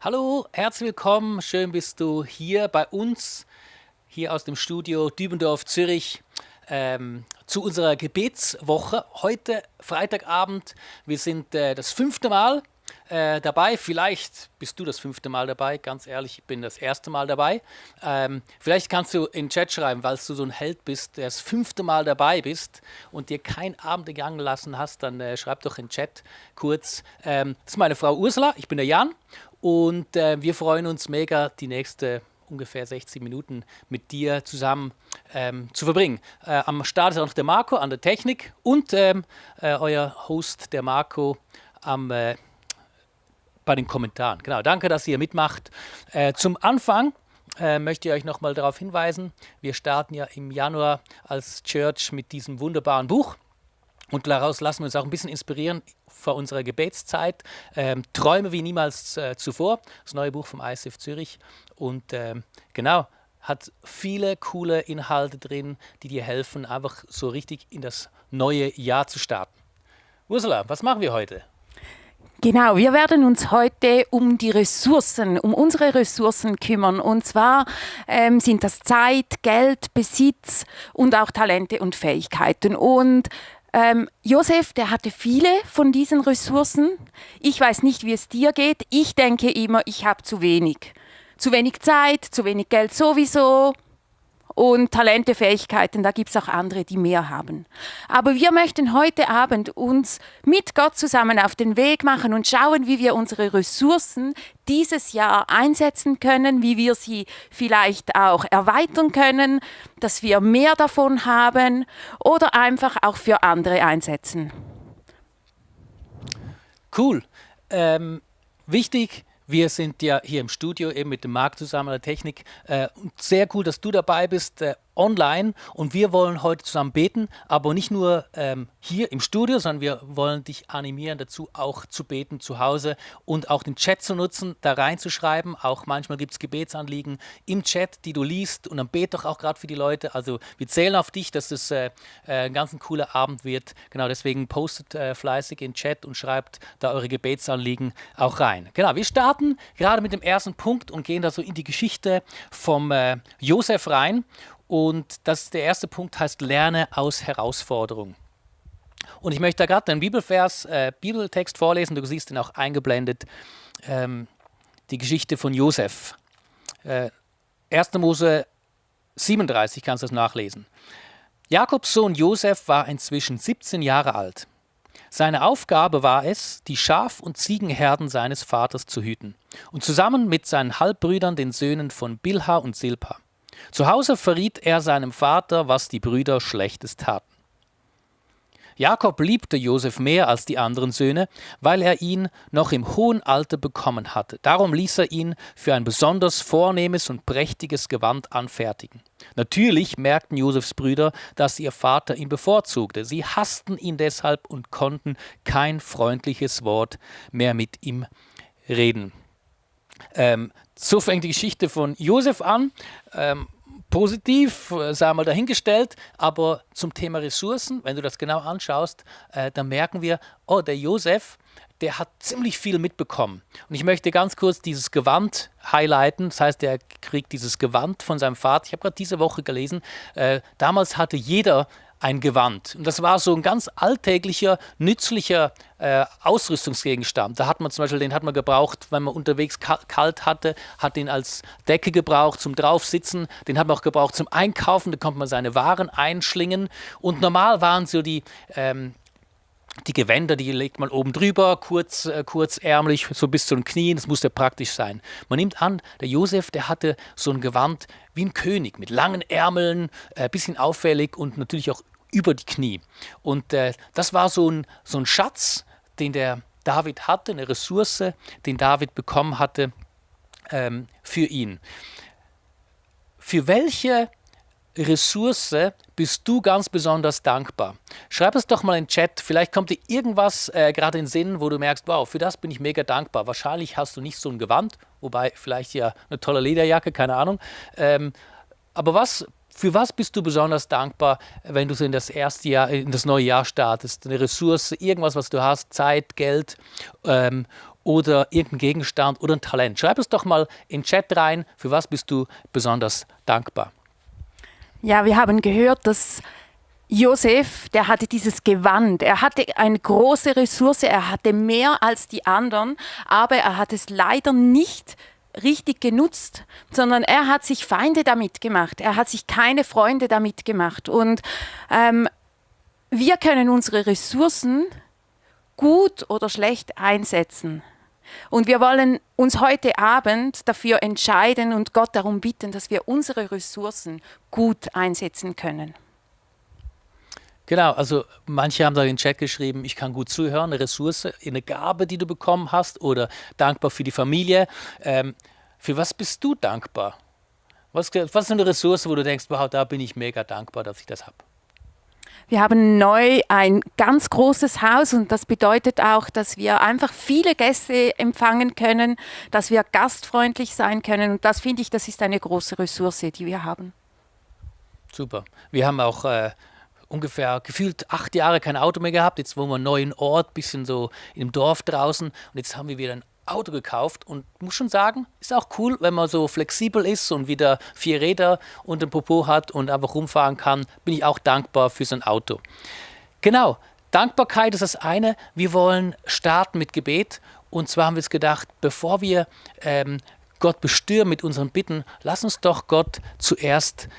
Hallo, herzlich willkommen. Schön bist du hier bei uns, hier aus dem Studio Dübendorf, Zürich, zu unserer Gebetswoche. Heute Freitagabend. Wir sind das 5. Mal dabei. Vielleicht bist du das 5. Mal dabei. Ganz ehrlich, ich bin das 1. Mal dabei. Vielleicht kannst du in den Chat schreiben, weil du so ein Held bist, der das 5. Mal dabei bist und dir kein Abend gegangen lassen hast, dann schreib doch in den Chat kurz. Das ist meine Frau Ursula, ich bin der Jan. Und wir freuen uns mega, die nächste ungefähr 60 Minuten mit dir zusammen zu verbringen. Am Start ist auch noch der Marco an der Technik und euer Host, der Marco, bei den Kommentaren. Genau, danke, dass ihr mitmacht. Zum Anfang möchte ich euch nochmal darauf hinweisen, wir starten ja im Januar als Church mit diesem wunderbaren Buch. Und daraus lassen wir uns auch ein bisschen inspirieren vor unserer Gebetszeit. Träume wie niemals zuvor, das neue Buch vom ICF Zürich. Und genau, hat viele coole Inhalte drin, die dir helfen, einfach so richtig in das neue Jahr zu starten. Ursula, was machen wir heute? Genau, wir werden uns heute um die Ressourcen, um unsere Ressourcen kümmern. Und zwar sind das Zeit, Geld, Besitz und auch Talente und Fähigkeiten. Und Josef, der hatte viele von diesen Ressourcen. Ich weiß nicht, wie es dir geht. Ich denke immer, ich habe zu wenig. Zu wenig Zeit, zu wenig Geld sowieso. Und Talente, Fähigkeiten, da gibt es auch andere, die mehr haben. Aber wir möchten heute Abend uns mit Gott zusammen auf den Weg machen und schauen, wie wir unsere Ressourcen dieses Jahr einsetzen können, wie wir sie vielleicht auch erweitern können, dass wir mehr davon haben oder einfach auch für andere einsetzen. Cool. Wichtig. Wir sind ja hier im Studio eben mit dem Marc zusammen an der Technik. Sehr cool, dass du dabei bist, online. Und wir wollen heute zusammen beten, aber nicht nur hier im Studio, sondern wir wollen dich animieren dazu, auch zu beten zu Hause und auch den Chat zu nutzen, da reinzuschreiben. Auch manchmal gibt es Gebetsanliegen im Chat, die du liest. Und dann bete doch auch gerade für die Leute. Also wir zählen auf dich, dass es ein ganz cooler Abend wird. Genau, deswegen postet fleißig in den Chat und schreibt da eure Gebetsanliegen auch rein. Genau, wir starten gerade mit dem ersten Punkt und gehen da so in die Geschichte vom Josef rein. Und der erste Punkt heißt, lerne aus Herausforderung. Und ich möchte da gerade einen Bibeltext vorlesen, du siehst ihn auch eingeblendet, die Geschichte von Josef. 1. Mose 37 kannst du das nachlesen. Jakobs Sohn Josef war inzwischen 17 Jahre alt. Seine Aufgabe war es, die Schaf- und Ziegenherden seines Vaters zu hüten und zusammen mit seinen Halbbrüdern, den Söhnen von Bilha und Silpa. Zu Hause verriet er seinem Vater, was die Brüder Schlechtes taten. Jakob liebte Josef mehr als die anderen Söhne, weil er ihn noch im hohen Alter bekommen hatte. Darum ließ er ihn für ein besonders vornehmes und prächtiges Gewand anfertigen. Natürlich merkten Josefs Brüder, dass ihr Vater ihn bevorzugte. Sie hassten ihn deshalb und konnten kein freundliches Wort mehr mit ihm reden. So fängt die Geschichte von Josef an. Positiv, sei mal dahingestellt, aber zum Thema Ressourcen, wenn du das genau anschaust, dann merken wir, oh, der Josef, der hat ziemlich viel mitbekommen. Und ich möchte ganz kurz dieses Gewand highlighten. Das heißt, er kriegt dieses Gewand von seinem Vater. Ich habe gerade diese Woche gelesen, damals hatte jeder ein Gewand. Und das war so ein ganz alltäglicher, nützlicher Ausrüstungsgegenstand. Da hat man zum Beispiel, den hat man gebraucht, wenn man unterwegs kalt hatte, hat den als Decke gebraucht zum Draufsitzen. Den hat man auch gebraucht zum Einkaufen, da konnte man seine Waren einschlingen. Und normal waren so die Gewänder, die legt man oben drüber, kurzärmlich, so bis zu den Knien, das musste praktisch sein. Man nimmt an, der Josef, der hatte so ein Gewand wie ein König, mit langen Ärmeln, ein bisschen auffällig und natürlich auch über die Knie. Und das war so ein Schatz, den der David hatte, eine Ressource, den David bekommen hatte für ihn. Für welche Ressource bist du ganz besonders dankbar? Schreib es doch mal in den Chat. Vielleicht kommt dir irgendwas gerade in den Sinn, wo du merkst, wow, für das bin ich mega dankbar. Wahrscheinlich hast du nicht so ein Gewand, wobei vielleicht ja eine tolle Lederjacke, keine Ahnung. Aber für was bist du besonders dankbar, wenn du so in das erste Jahr, in das neue Jahr startest? Eine Ressource, irgendwas, was du hast, Zeit, Geld oder irgendein Gegenstand oder ein Talent. Schreib es doch mal in den Chat rein, für was bist du besonders dankbar. Ja, wir haben gehört, dass Josef, der hatte dieses Gewand. Er hatte eine große Ressource, er hatte mehr als die anderen, aber er hat es leider nicht richtig genutzt, sondern er hat sich Feinde damit gemacht. Er hat sich keine Freunde damit gemacht. Und wir können unsere Ressourcen gut oder schlecht einsetzen. Und wir wollen uns heute Abend dafür entscheiden und Gott darum bitten, dass wir unsere Ressourcen gut einsetzen können. Genau, also manche haben da in den Chat geschrieben, ich kann gut zuhören, eine Ressource, eine Gabe, die du bekommen hast oder dankbar für die Familie. Für was bist du dankbar? Was ist eine Ressource, wo du denkst, wow, da bin ich mega dankbar, dass ich das habe? Wir haben neu ein ganz großes Haus und das bedeutet auch, dass wir einfach viele Gäste empfangen können, dass wir gastfreundlich sein können und das finde ich, das ist eine große Ressource, die wir haben. Super. Wir haben auch ungefähr gefühlt 8 Jahre kein Auto mehr gehabt. Jetzt wohnen wir einen neuen Ort, bisschen so im Dorf draußen. Und jetzt haben wir wieder ein Auto gekauft und muss schon sagen, ist auch cool, wenn man so flexibel ist und wieder 4 Räder unter dem Popo hat und einfach rumfahren kann. Bin ich auch dankbar für so ein Auto. Genau, Dankbarkeit ist das eine. Wir wollen starten mit Gebet. Und zwar haben wir uns gedacht, bevor wir Gott bestürmen mit unseren Bitten, lass uns doch Gott zuerst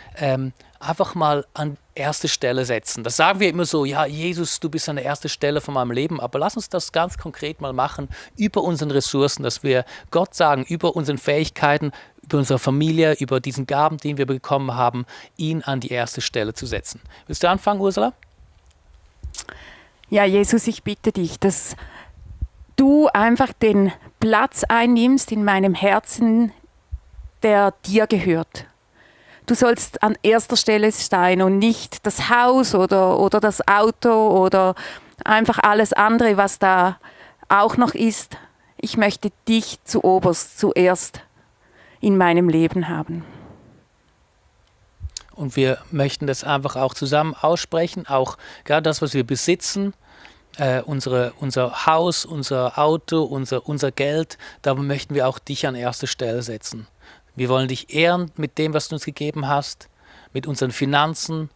einfach mal an erste Stelle setzen. Das sagen wir immer so, ja, Jesus, du bist an der ersten Stelle von meinem Leben, aber lass uns das ganz konkret mal machen über unseren Ressourcen, dass wir Gott sagen, über unseren Fähigkeiten, über unsere Familie, über diesen Gaben, den wir bekommen haben, ihn an die erste Stelle zu setzen. Willst du anfangen, Ursula? Ja, Jesus, ich bitte dich, dass du einfach den Platz einnimmst in meinem Herzen, der dir gehört. Du sollst an erster Stelle stehen und nicht das Haus oder das Auto oder einfach alles andere, was da auch noch ist. Ich möchte dich zuerst in meinem Leben haben. Und wir möchten das einfach auch zusammen aussprechen, auch gerade das, was wir besitzen, unser Haus, unser Auto, unser Geld, da möchten wir auch dich an erste Stelle setzen. Wir wollen dich ehren mit dem, was du uns gegeben hast, mit unseren Finanzen.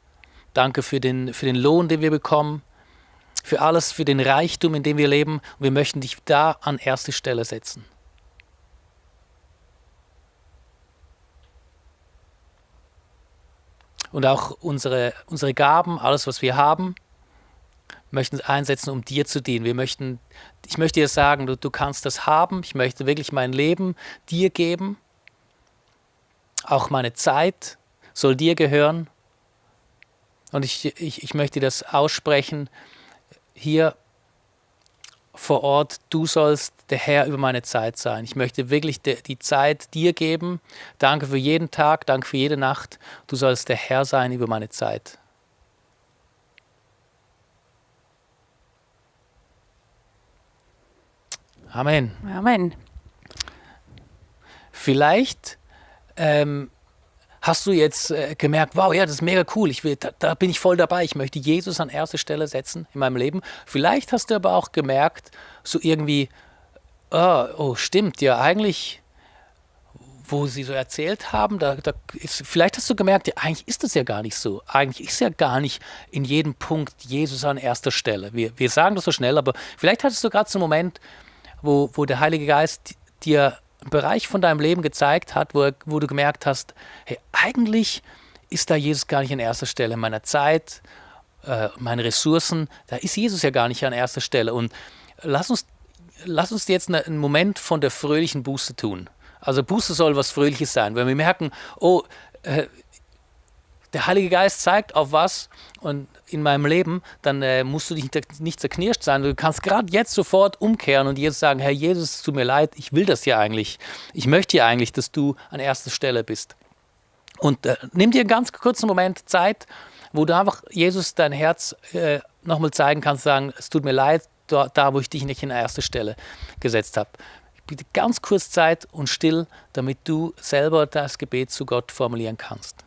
Danke für den Lohn, den wir bekommen, für alles, für den Reichtum, in dem wir leben. Und wir möchten dich da an erste Stelle setzen. Und auch unsere Gaben, alles, was wir haben, möchten einsetzen, um dir zu dienen. Ich möchte dir sagen, du kannst das haben. Ich möchte wirklich mein Leben dir geben. Auch meine Zeit soll dir gehören. Und ich möchte das aussprechen. Hier vor Ort, du sollst der Herr über meine Zeit sein. Ich möchte wirklich die Zeit dir geben. Danke für jeden Tag, danke für jede Nacht. Du sollst der Herr sein über meine Zeit. Amen. Amen. Vielleicht hast du jetzt gemerkt, wow, ja, das ist mega cool, da bin ich voll dabei, ich möchte Jesus an erste Stelle setzen in meinem Leben. Vielleicht hast du aber auch gemerkt, so irgendwie, oh stimmt, ja, eigentlich, wo sie so erzählt haben, vielleicht hast du gemerkt, ja, eigentlich ist das ja gar nicht so. Eigentlich ist ja gar nicht in jedem Punkt Jesus an erster Stelle. Wir sagen das so schnell, aber vielleicht hattest du gerade so einen Moment, wo der Heilige Geist dir einen Bereich von deinem Leben gezeigt hat, wo du gemerkt hast, hey, eigentlich ist da Jesus gar nicht an erster Stelle. Meiner Zeit, meine Ressourcen, da ist Jesus ja gar nicht an erster Stelle. Und lass uns jetzt einen Moment von der fröhlichen Buße tun. Also Buße soll was Fröhliches sein. Wenn wir merken, oh, der Heilige Geist zeigt auf was und in meinem Leben, dann musst du dich nicht zerknirscht sein. Du kannst gerade jetzt sofort umkehren und Jesus sagen, Herr Jesus, es tut mir leid, ich will das ja eigentlich. Ich möchte ja eigentlich, dass du an erster Stelle bist. Und nimm dir einen ganz kurzen Moment Zeit, wo du einfach Jesus dein Herz nochmal zeigen kannst, sagen, es tut mir leid, da wo ich dich nicht in erste Stelle gesetzt habe. Bitte ganz kurz Zeit und still, damit du selber das Gebet zu Gott formulieren kannst.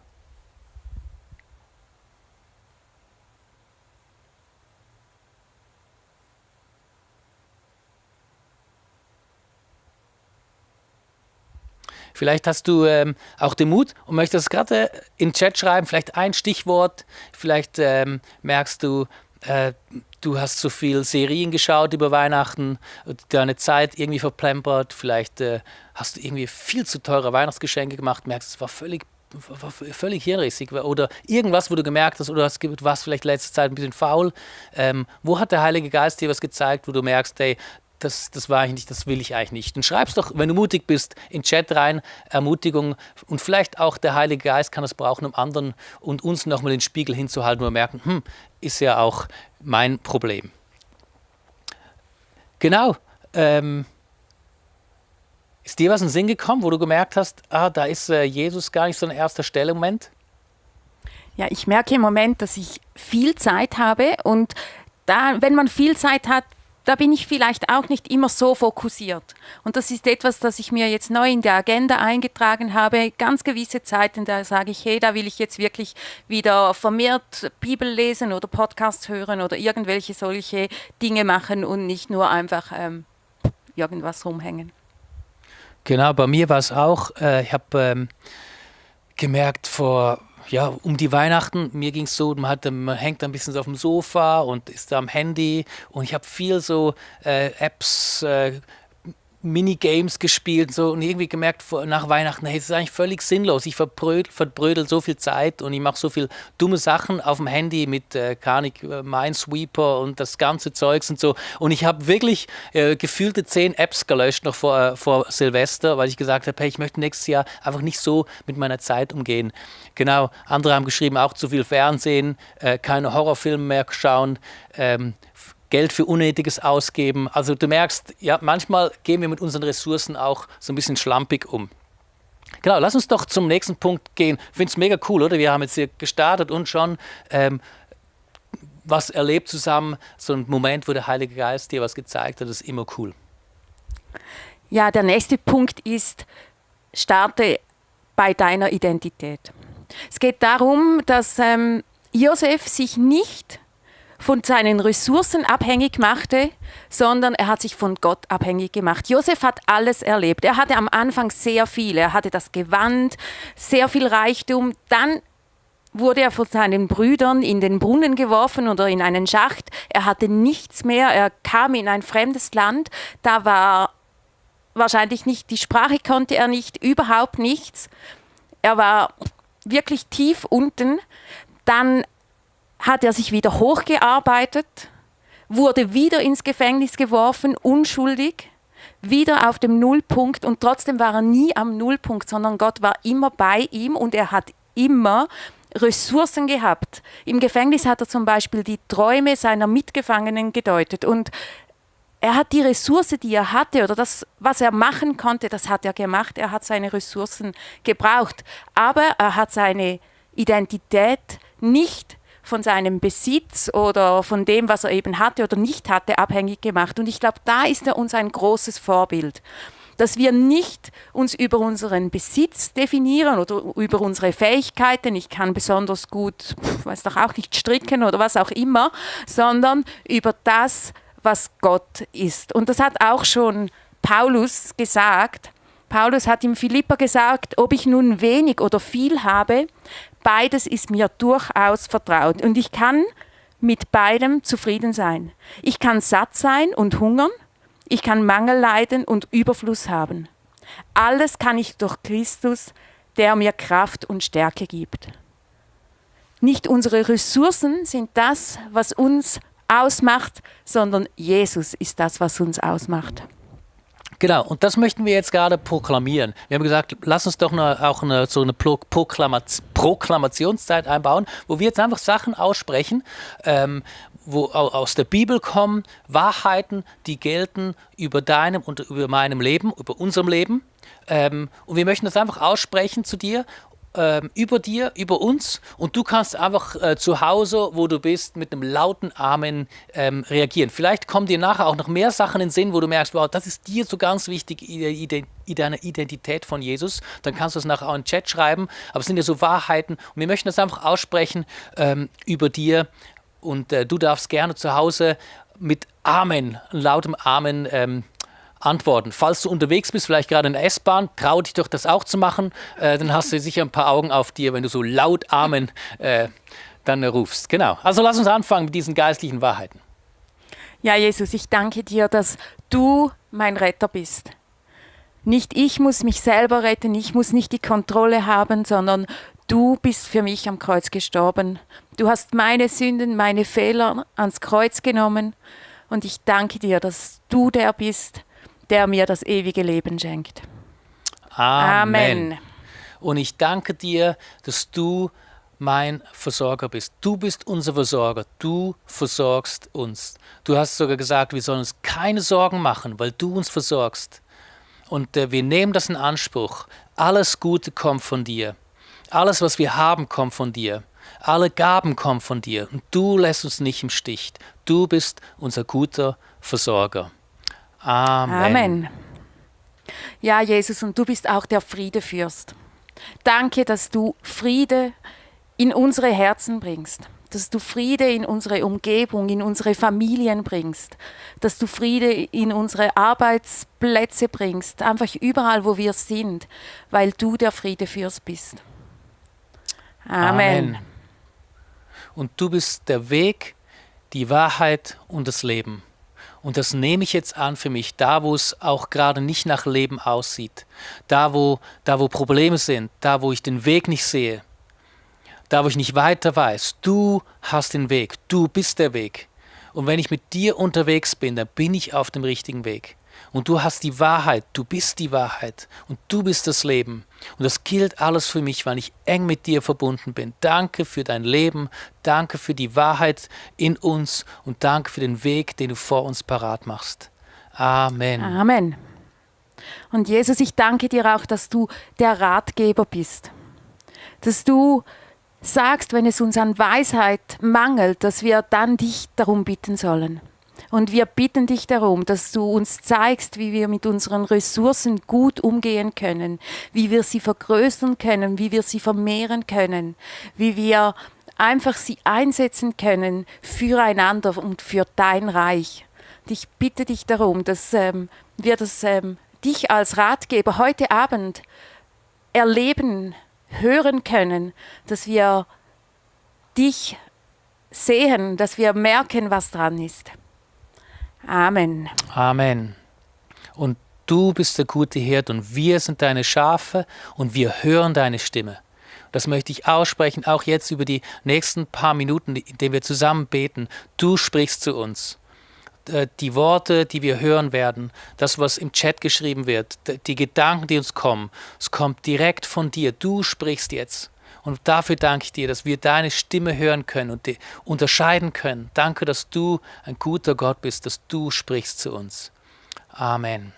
Vielleicht hast du auch den Mut und möchtest gerade in den Chat schreiben, vielleicht ein Stichwort, vielleicht merkst du, du hast so viel Serien geschaut über Weihnachten, deine Zeit irgendwie verplempert, vielleicht hast du irgendwie viel zu teure Weihnachtsgeschenke gemacht, merkst, es war völlig hirnrissig oder irgendwas, wo du gemerkt hast, oder du warst vielleicht letzte Zeit ein bisschen faul. Wo hat der Heilige Geist dir was gezeigt, wo du merkst, hey, das war eigentlich nicht, das will ich eigentlich nicht. Dann schreib's doch, wenn du mutig bist, in den Chat rein, Ermutigung, und vielleicht auch der Heilige Geist kann es brauchen, um anderen und uns nochmal den Spiegel hinzuhalten, wo wir merken, ist ja auch mein Problem. Genau. Ist dir was in den Sinn gekommen, wo du gemerkt hast, da ist Jesus gar nicht so an erster Stelle im Moment? Ja, ich merke im Moment, dass ich viel Zeit habe und da, wenn man viel Zeit hat, da bin ich vielleicht auch nicht immer so fokussiert. Und das ist etwas, das ich mir jetzt neu in der Agenda eingetragen habe. Ganz gewisse Zeiten, da sage ich, hey, da will ich jetzt wirklich wieder vermehrt Bibel lesen oder Podcasts hören oder irgendwelche solche Dinge machen und nicht nur einfach irgendwas rumhängen. Genau, bei mir war es auch, ich habe gemerkt um die Weihnachten, mir ging es so, man hängt ein bisschen so auf dem Sofa und ist da am Handy und ich habe viel so Apps, Minigames gespielt so, und irgendwie gemerkt nach Weihnachten, hey, das ist eigentlich völlig sinnlos. Ich verbrödel so viel Zeit und ich mache so viel dumme Sachen auf dem Handy mit Minesweeper und das ganze Zeugs und so. Und ich habe wirklich gefühlte 10 Apps gelöscht noch vor Silvester, weil ich gesagt habe, hey, ich möchte nächstes Jahr einfach nicht so mit meiner Zeit umgehen. Genau, andere haben geschrieben, auch zu viel Fernsehen, keine Horrorfilme mehr schauen, Geld für Unnötiges ausgeben. Also du merkst, ja, manchmal gehen wir mit unseren Ressourcen auch so ein bisschen schlampig um. Genau, lass uns doch zum nächsten Punkt gehen. Ich finde es mega cool, oder? Wir haben jetzt hier gestartet und schon was erlebt zusammen. So ein Moment, wo der Heilige Geist dir was gezeigt hat, ist immer cool. Ja, der nächste Punkt ist, starte bei deiner Identität. Es geht darum, dass Josef sich nicht von seinen Ressourcen abhängig machte, sondern er hat sich von Gott abhängig gemacht. Josef hat alles erlebt. Er hatte am Anfang sehr viel. Er hatte das Gewand, sehr viel Reichtum. Dann wurde er von seinen Brüdern in den Brunnen geworfen oder in einen Schacht. Er hatte nichts mehr. Er kam in ein fremdes Land. Da war wahrscheinlich nicht, die Sprache konnte er nicht, überhaupt nichts. Er war wirklich tief unten. Dann hat er sich wieder hochgearbeitet, wurde wieder ins Gefängnis geworfen, unschuldig, wieder auf dem Nullpunkt, und trotzdem war er nie am Nullpunkt, sondern Gott war immer bei ihm und er hat immer Ressourcen gehabt. Im Gefängnis hat er zum Beispiel die Träume seiner Mitgefangenen gedeutet und er hat die Ressource, die er hatte, oder das, was er machen konnte, das hat er gemacht. Er hat seine Ressourcen gebraucht, aber er hat seine Identität nicht von seinem Besitz oder von dem, was er eben hatte oder nicht hatte, abhängig gemacht. Und ich glaube, da ist er uns ein großes Vorbild, dass wir nicht uns über unseren Besitz definieren oder über unsere Fähigkeiten, ich kann besonders gut, weiß doch auch nicht, stricken oder was auch immer, sondern über das, was Gott ist. Und das hat auch schon Paulus gesagt. Paulus hat im Philipper gesagt, ob ich nun wenig oder viel habe, beides ist mir durchaus vertraut und ich kann mit beidem zufrieden sein. Ich kann satt sein und hungern, ich kann Mangel leiden und Überfluss haben. Alles kann ich durch Christus, der mir Kraft und Stärke gibt. Nicht unsere Ressourcen sind das, was uns ausmacht, sondern Jesus ist das, was uns ausmacht. Genau, und das möchten wir jetzt gerade proklamieren. Wir haben gesagt, lass uns doch so eine Proklamationszeit einbauen, wo wir jetzt einfach Sachen aussprechen, wo aus der Bibel kommen, Wahrheiten, die gelten über deinem und über meinem Leben, über unserem Leben. Und wir möchten das einfach aussprechen zu dir, über uns, und du kannst einfach zu Hause, wo du bist, mit einem lauten Amen reagieren. Vielleicht kommen dir nachher auch noch mehr Sachen in den Sinn, wo du merkst, wow, das ist dir so ganz wichtig, deine Identität von Jesus. Dann kannst du es nachher auch in den Chat schreiben, aber es sind ja so Wahrheiten und wir möchten das einfach aussprechen über dir, und du darfst gerne zu Hause mit Amen, lautem Amen antworten. Falls du unterwegs bist, vielleicht gerade in der S-Bahn, trau dich doch, das auch zu machen. Dann hast du sicher ein paar Augen auf dir, wenn du so laut Amen dann rufst. Genau. Also lass uns anfangen mit diesen geistlichen Wahrheiten. Ja, Jesus, ich danke dir, dass du mein Retter bist. Nicht ich muss mich selber retten, ich muss nicht die Kontrolle haben, sondern du bist für mich am Kreuz gestorben. Du hast meine Sünden, meine Fehler ans Kreuz genommen und ich danke dir, dass du der bist, der mir das ewige Leben schenkt. Amen. Und ich danke dir, dass du mein Versorger bist. Du bist unser Versorger. Du versorgst uns. Du hast sogar gesagt, wir sollen uns keine Sorgen machen, weil du uns versorgst. Und wir nehmen das in Anspruch. Alles Gute kommt von dir. Alles, was wir haben, kommt von dir. Alle Gaben kommen von dir. Und du lässt uns nicht im Stich. Du bist unser guter Versorger. Amen. Amen. Ja, Jesus, und du bist auch der Friedefürst. Danke, dass du Friede in unsere Herzen bringst. Dass du Friede in unsere Umgebung, in unsere Familien bringst, dass du Friede in unsere Arbeitsplätze bringst, einfach überall, wo wir sind, weil du der Friedefürst bist. Amen. Und du bist der Weg, die Wahrheit und das Leben. Und das nehme ich jetzt an für mich, da wo es auch gerade nicht nach Leben aussieht, da wo Probleme sind, da wo ich den Weg nicht sehe, da wo ich nicht weiter weiß, du hast den Weg, du bist der Weg. Und wenn ich mit dir unterwegs bin, dann bin ich auf dem richtigen Weg. Und du hast die Wahrheit, du bist die Wahrheit und du bist das Leben. Und das gilt alles für mich, weil ich eng mit dir verbunden bin. Danke für dein Leben, danke für die Wahrheit in uns und danke für den Weg, den du vor uns parat machst. Amen. Amen. Und Jesus, ich danke dir auch, dass du der Ratgeber bist. Dass du sagst, wenn es uns an Weisheit mangelt, dass wir dann dich darum bitten sollen. Und wir bitten dich darum, dass du uns zeigst, wie wir mit unseren Ressourcen gut umgehen können, wie wir sie vergrößern können, wie wir sie vermehren können, wie wir einfach sie einsetzen können füreinander und für dein Reich. Und ich bitte dich darum, dass wir dich als Ratgeber heute Abend erleben, hören können, dass wir dich sehen, dass wir merken, was dran ist. Amen. Amen. Und du bist der gute Hirt und wir sind deine Schafe und wir hören deine Stimme. Das möchte ich aussprechen, auch jetzt über die nächsten paar Minuten, in denen wir zusammen beten. Du sprichst zu uns. Die Worte, die wir hören werden, das, was im Chat geschrieben wird, die Gedanken, die uns kommen, es kommt direkt von dir. Du sprichst jetzt. Und dafür danke ich dir, dass wir deine Stimme hören können und die unterscheiden können. Danke, dass du ein guter Gott bist, dass du sprichst zu uns. Amen.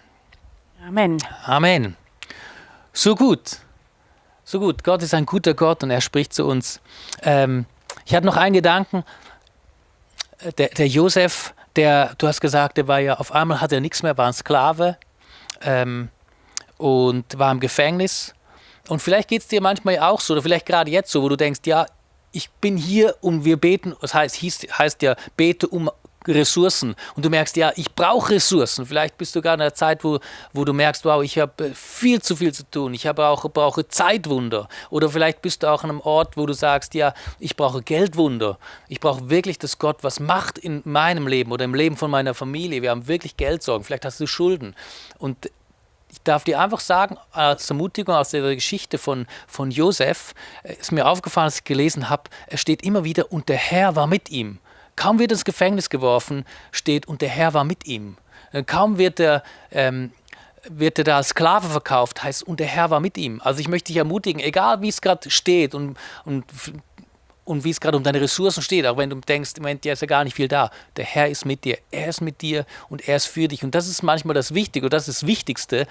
Amen. Amen. So gut. So gut. Gott ist ein guter Gott und er spricht zu uns. Ich hatte noch einen Gedanken. Der Josef, du hast gesagt, der war ja, auf einmal hatte er nichts mehr, war ein Sklave und war im Gefängnis. Und vielleicht geht es dir manchmal auch so, oder vielleicht gerade jetzt so, wo du denkst, ja, ich bin hier und wir beten, das heißt ja, bete um Ressourcen. Und du merkst, ja, ich brauche Ressourcen. Vielleicht bist du gerade in einer Zeit, wo du merkst, wow, ich habe viel zu tun. Ich brauche Zeitwunder. Oder vielleicht bist du auch an einem Ort, wo du sagst, ja, ich brauche Geldwunder. Ich brauche wirklich, dass Gott was macht in meinem Leben oder im Leben von meiner Familie. Wir haben wirklich Geldsorgen. Vielleicht hast du Schulden. Und ich darf dir einfach sagen, als Ermutigung aus der Geschichte von Josef, ist mir aufgefallen, als ich gelesen habe, es steht immer wieder, und der Herr war mit ihm. Kaum wird er ins Gefängnis geworfen, steht, und der Herr war mit ihm. Kaum wird er da als Sklave verkauft, heißt, und der Herr war mit ihm. Also ich möchte dich ermutigen, egal wie es gerade steht und wie es gerade um deine Ressourcen steht, auch wenn du denkst, im Moment, ja, ist ja gar nicht viel da. Der Herr ist mit dir, er ist mit dir und er ist für dich. Und das ist manchmal das Wichtige und das ist das Wichtigste,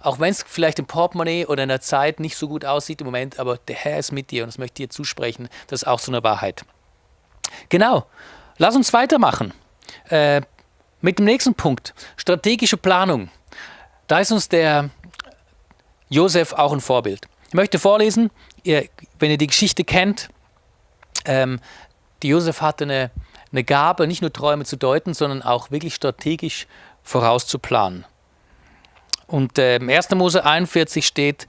auch wenn es vielleicht im Portemonnaie oder in der Zeit nicht so gut aussieht im Moment, aber der Herr ist mit dir und das möchte ich dir zusprechen. Das ist auch so eine Wahrheit. Genau, lass uns weitermachen mit dem nächsten Punkt, strategische Planung. Da ist uns der Josef auch ein Vorbild. Ich möchte vorlesen, wenn ihr die Geschichte kennt, die Josef hatte eine Gabe, nicht nur Träume zu deuten, sondern auch wirklich strategisch vorauszuplanen. Und 1. Mose 41 steht,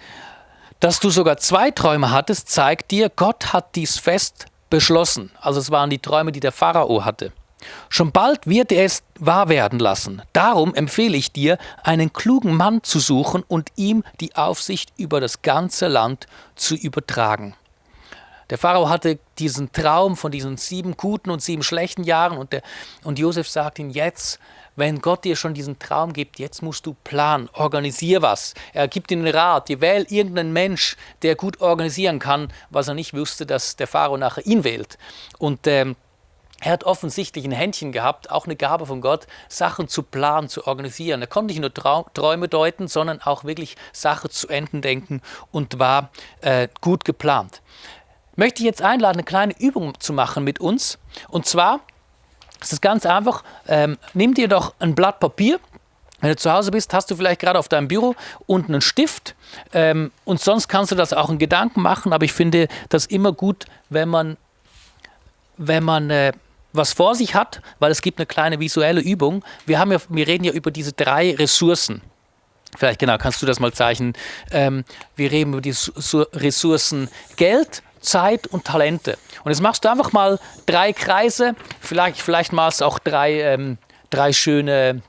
dass du sogar 2 Träume hattest, zeigt dir, Gott hat dies fest beschlossen. Also es waren die Träume, die der Pharao hatte. Schon bald wird er es wahr werden lassen. Darum empfehle ich dir, einen klugen Mann zu suchen und ihm die Aufsicht über das ganze Land zu übertragen. Der Pharao hatte diesen Traum von diesen 7 guten und 7 schlechten Jahren und Josef sagt ihm jetzt, wenn Gott dir schon diesen Traum gibt, jetzt musst du planen, organisier was. Er gibt ihm einen Rat, wähl irgendeinen Mensch, der gut organisieren kann, was er nicht wusste, dass der Pharao nachher ihn wählt. Und er hat offensichtlich ein Händchen gehabt, auch eine Gabe von Gott, Sachen zu planen, zu organisieren. Er konnte nicht nur Träume deuten, sondern auch wirklich Sachen zu Enden denken und war gut geplant. Möchte ich jetzt einladen, eine kleine Übung zu machen mit uns. Und zwar ist es ganz einfach, nimm dir doch ein Blatt Papier. Wenn du zu Hause bist, hast du vielleicht gerade auf deinem Büro unten einen Stift. Und sonst kannst du das auch in Gedanken machen. Aber ich finde das immer gut, wenn man was vor sich hat, weil es gibt eine kleine visuelle Übung. Wir reden ja über diese 3 Ressourcen. Vielleicht genau, kannst du das mal zeichnen. Wir reden über die Ressourcen Geld, Zeit und Talente. Und jetzt machst du einfach mal 3 Kreise, vielleicht malst du auch 3 schöne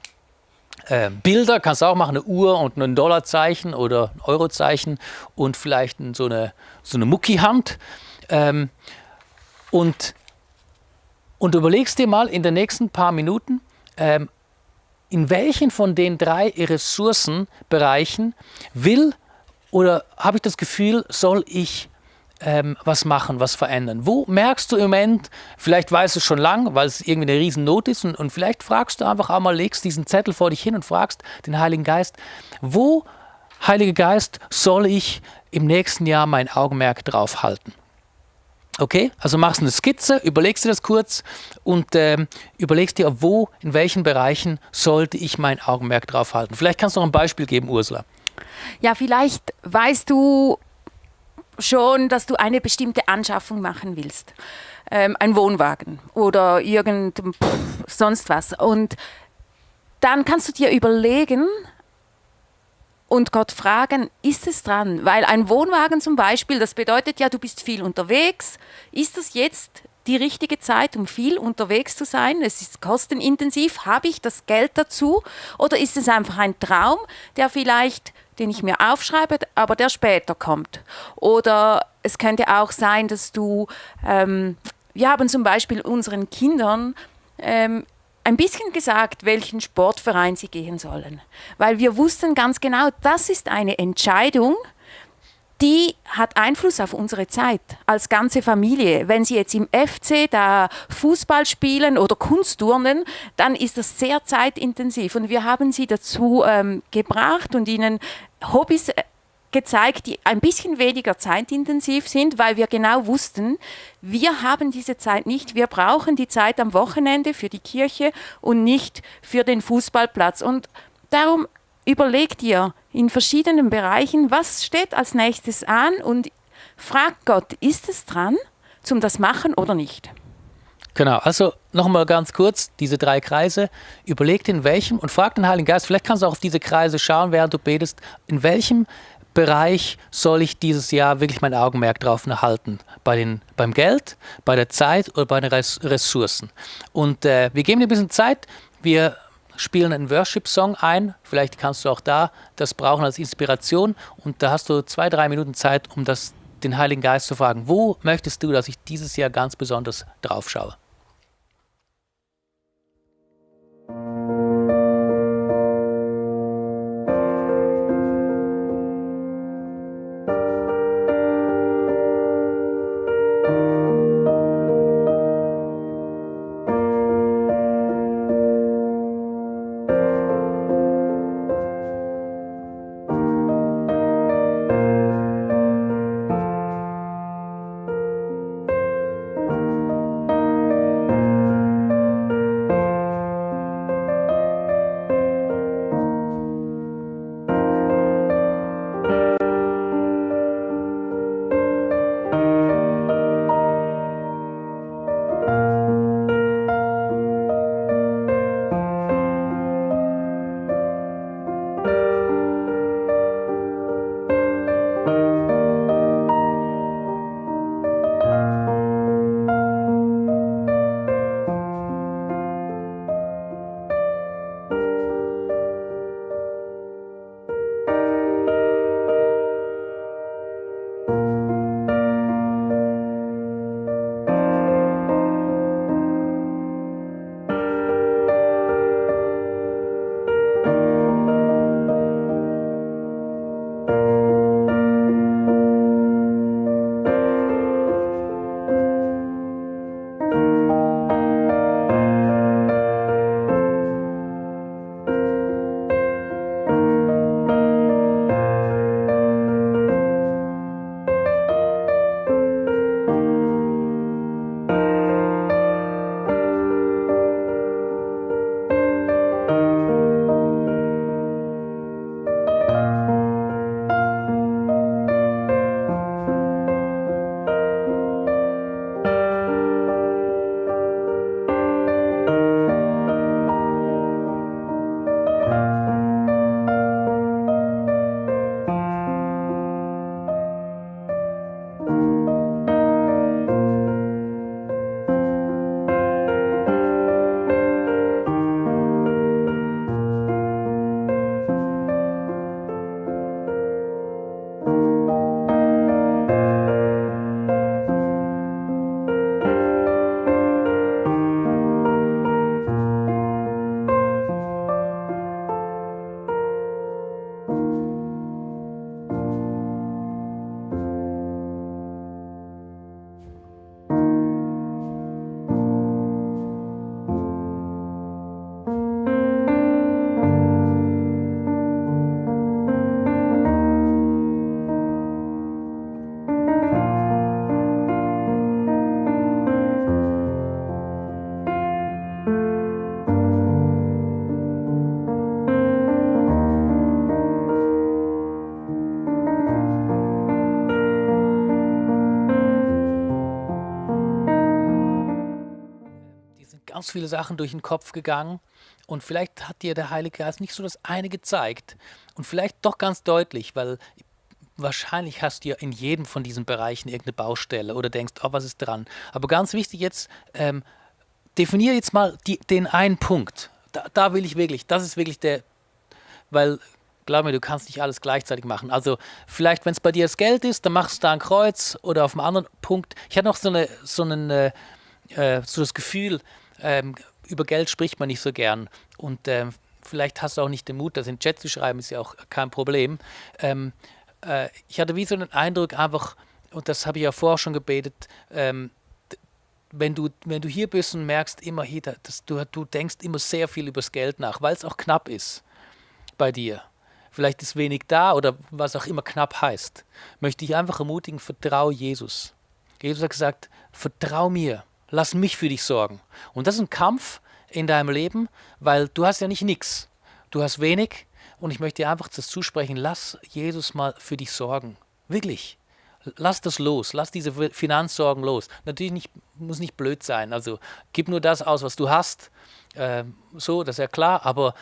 Bilder, kannst du auch machen, eine Uhr und ein Dollarzeichen oder ein Eurozeichen und vielleicht so eine Muckihand. Und überlegst dir mal in den nächsten paar Minuten, in welchen von den 3 Ressourcenbereichen habe ich das Gefühl, soll ich was machen, was verändern. Wo merkst du im Moment, vielleicht weißt du es schon lang, weil es irgendwie eine Riesennot ist und vielleicht fragst du einfach auch mal, legst diesen Zettel vor dich hin und fragst den Heiligen Geist, wo, Heiliger Geist, soll ich im nächsten Jahr mein Augenmerk drauf halten? Okay, also machst du eine Skizze, überlegst dir das kurz und überlegst dir, in welchen Bereichen sollte ich mein Augenmerk drauf halten. Vielleicht kannst du noch ein Beispiel geben, Ursula. Ja, vielleicht weißt du schon, dass du eine bestimmte Anschaffung machen willst. Ein Wohnwagen oder sonst was. Und dann kannst du dir überlegen und Gott fragen, ist es dran? Weil ein Wohnwagen zum Beispiel, das bedeutet ja, du bist viel unterwegs. Ist das jetzt die richtige Zeit, um viel unterwegs zu sein? Es ist kostenintensiv. Habe ich das Geld dazu? Oder ist es einfach ein Traum, den ich mir aufschreibe, aber der später kommt? Oder es könnte auch sein, dass wir haben zum Beispiel unseren Kindern ein bisschen gesagt, welchen Sportverein sie gehen sollen. Weil wir wussten ganz genau, das ist eine Entscheidung, die hat Einfluss auf unsere Zeit als ganze Familie. Wenn Sie jetzt im FC da Fußball spielen oder Kunstturnen, dann ist das sehr zeitintensiv. Und wir haben sie dazu gebracht und ihnen Hobbys gezeigt, die ein bisschen weniger zeitintensiv sind, weil wir genau wussten, wir haben diese Zeit nicht. Wir brauchen die Zeit am Wochenende für die Kirche und nicht für den Fußballplatz. Und darum überleg dir in verschiedenen Bereichen, was steht als nächstes an und frag Gott, ist es dran, zum das machen oder nicht? Genau, also nochmal ganz kurz, diese 3 Kreise, überleg in welchem und frag den Heiligen Geist, vielleicht kannst du auch auf diese Kreise schauen, während du betest, in welchem Bereich soll ich dieses Jahr wirklich mein Augenmerk drauf halten? Beim Geld, bei der Zeit oder bei den Ressourcen? Und wir geben dir ein bisschen Zeit, wir spielen einen Worship-Song ein, vielleicht kannst du auch da das brauchen als Inspiration und da hast du 2-3 Minuten Zeit, um den Heiligen Geist zu fragen, wo möchtest du, dass ich dieses Jahr ganz besonders drauf schaue? ganz viele Sachen durch den Kopf gegangen und vielleicht hat dir der Heilige Geist nicht so das eine gezeigt und vielleicht doch ganz deutlich, weil wahrscheinlich hast du ja in jedem von diesen Bereichen irgendeine Baustelle oder denkst, oh, was ist dran? Aber ganz wichtig jetzt, definiere jetzt mal den einen Punkt. Da will ich wirklich, das ist wirklich weil, glaub mir, du kannst nicht alles gleichzeitig machen. Also vielleicht, wenn es bei dir das Geld ist, dann machst du da ein Kreuz oder auf einem anderen Punkt. Ich hatte noch so das Gefühl, über Geld spricht man nicht so gern und vielleicht hast du auch nicht den Mut, das in den Chat zu schreiben, ist ja auch kein Problem. Ich hatte wie so einen Eindruck einfach, und das habe ich ja vorher schon gebetet, wenn du hier bist und merkst immer hier, du denkst immer sehr viel über das Geld nach, weil es auch knapp ist bei dir. Vielleicht ist wenig da oder was auch immer knapp heißt. Möchte ich einfach ermutigen, vertrau Jesus. Jesus hat gesagt, vertrau mir, lass mich für dich sorgen. Und das ist ein Kampf in deinem Leben, weil du hast ja nicht nichts. Du hast wenig und ich möchte dir einfach das zusprechen, lass Jesus mal für dich sorgen. Wirklich. Lass das los, lass diese Finanzsorgen los. Natürlich muss nicht blöd sein, also gib nur das aus, was du hast, so, das ist ja klar, aber